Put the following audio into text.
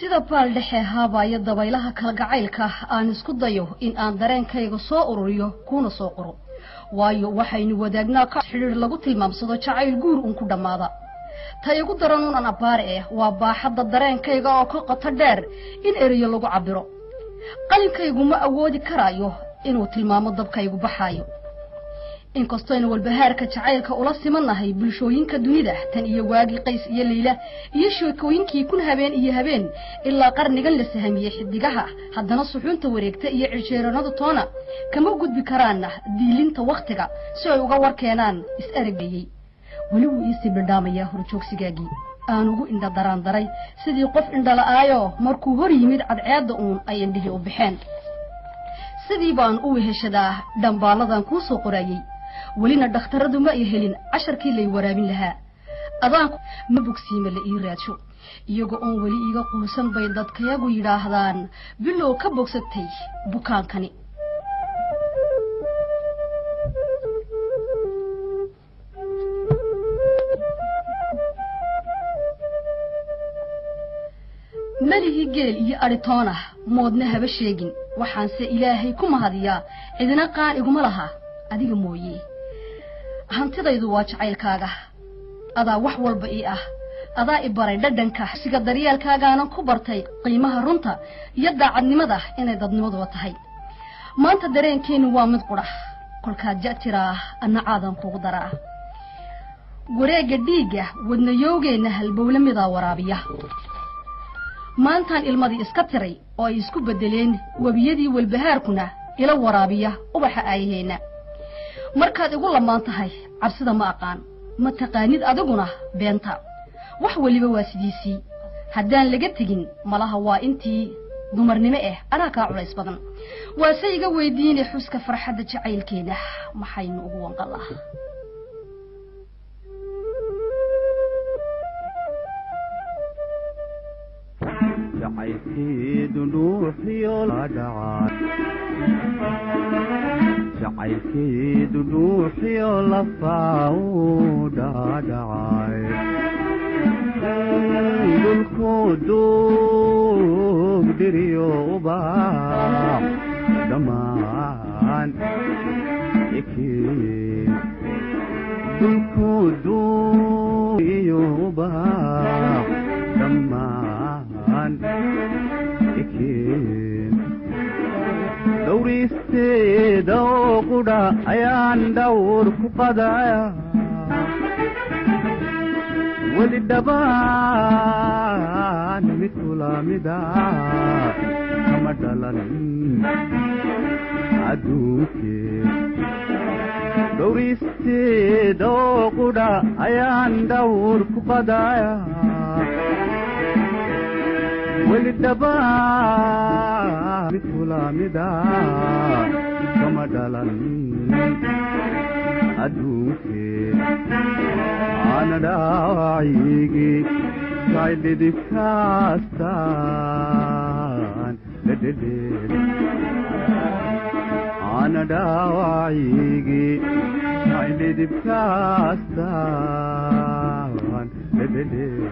Sida baal dhexe haabaya dabaylaha kalgacaylka, aan isku dayo in aan dareenkayga soo ururiyo kuna soo qoro, waayo waxaynu wadaagnaa ka xidhiir lagu tilmaamsado jacayl guur un ku dhammaada. Ta igu daran un an abbaare eh waa baaxadda dareenkayga oo ka qoto dheer in ereyo lagu cabbiro. Qalinkaygu ma awoodi karaayo inuu tilmaamo dabkaygu baxaayo. Inkastaynu walbahaarka jacaylka ula simannahay bulshooyinka dunida tan iyo waagii Qays iyo Leyla iyo sheekooyinkii kun habeen iyo habeen ilaa qarnigan la sahamiyey xidigaha, haddana suxuunta wareegta iyo cirsheeranadu toona kama gudbi karaanna diilinta wakhtiga si ay uga war keenaan is-aragayey. Weli wuu iisii bildhaamayaa horjoogsigaagii aan ugu indha daraandaray sidii qof indhala'aayo markuu hor yimid cadceedda uun ay indhihii u baxeen. Sidii baan u weheshadaa dhambaalladan kuu soo qoraayey. Welina dhakhtarradu ma ay helin casharkii lay waraabin lahaa. Adaan ma bogsiima la ii raadsho. Iyaga oon weli iiga quusan bay dadkayagu yidhaahdaan, bilow ka bogsatay bukaankani. Malihii geel iyo adhitoona moodna haba sheegin, waxaanse Ilaahay ku mahadiyaa cidina qaan iguma laha adiga mooye. Hantidaydu waa jacaylkaaga, adaa wax walba ii ah, adaa i baray dhadhanka siga daryeelkaagaanan ku bartay qiimaha runta iyo daacadnimada inay dadnimaduba tahay. Maanta dareenkeennu waa mid qudha, kolkaad ja'tiraa anna caadan kugu daraa. Wareegga dhiigga wadnayowgeenna halbowle midaa waraabiya. Maantaan ilmadii iska tiray oo ay isku beddeleen webiyadii walbahaarkuna ila waraabiya ubaxa aayaheenna. Markaad igu lamaan tahay cabsida ma aqaan, ma taqaanid adiguna beenta. Wax weliba waa sidiisii haddaan laga tegin malaha waa intii dumarnimo ah anaa kaa culays badan. Waase iga weydiine xuska farxadda jacaylkeenna maxaynu ugu wanqalaa? Jacaylkeedu dhuuxiyo dhacaa, jacaylkeedu dhuuxiyo lafaa u dhaadhacay, dhulku duug dhiriyo ubax dhammaan ekee, dhulku duug iyo ubax dhammaan ekeen, dhowristeeda oo qudha ayaan dhawr ku qadaya, weli dhabaan mid kula mida kama dhalan adduunkee. Dhowristeeda oo qudha ayaan dhawr ku qadaya, weli dhabaan mid kula mida kama dhalan adduunkee. Ana dhaawacigii kaydhidibkaastaan dhedhedheel, ana dhaawacigii kaydhidibkaastaan dhedhedheel.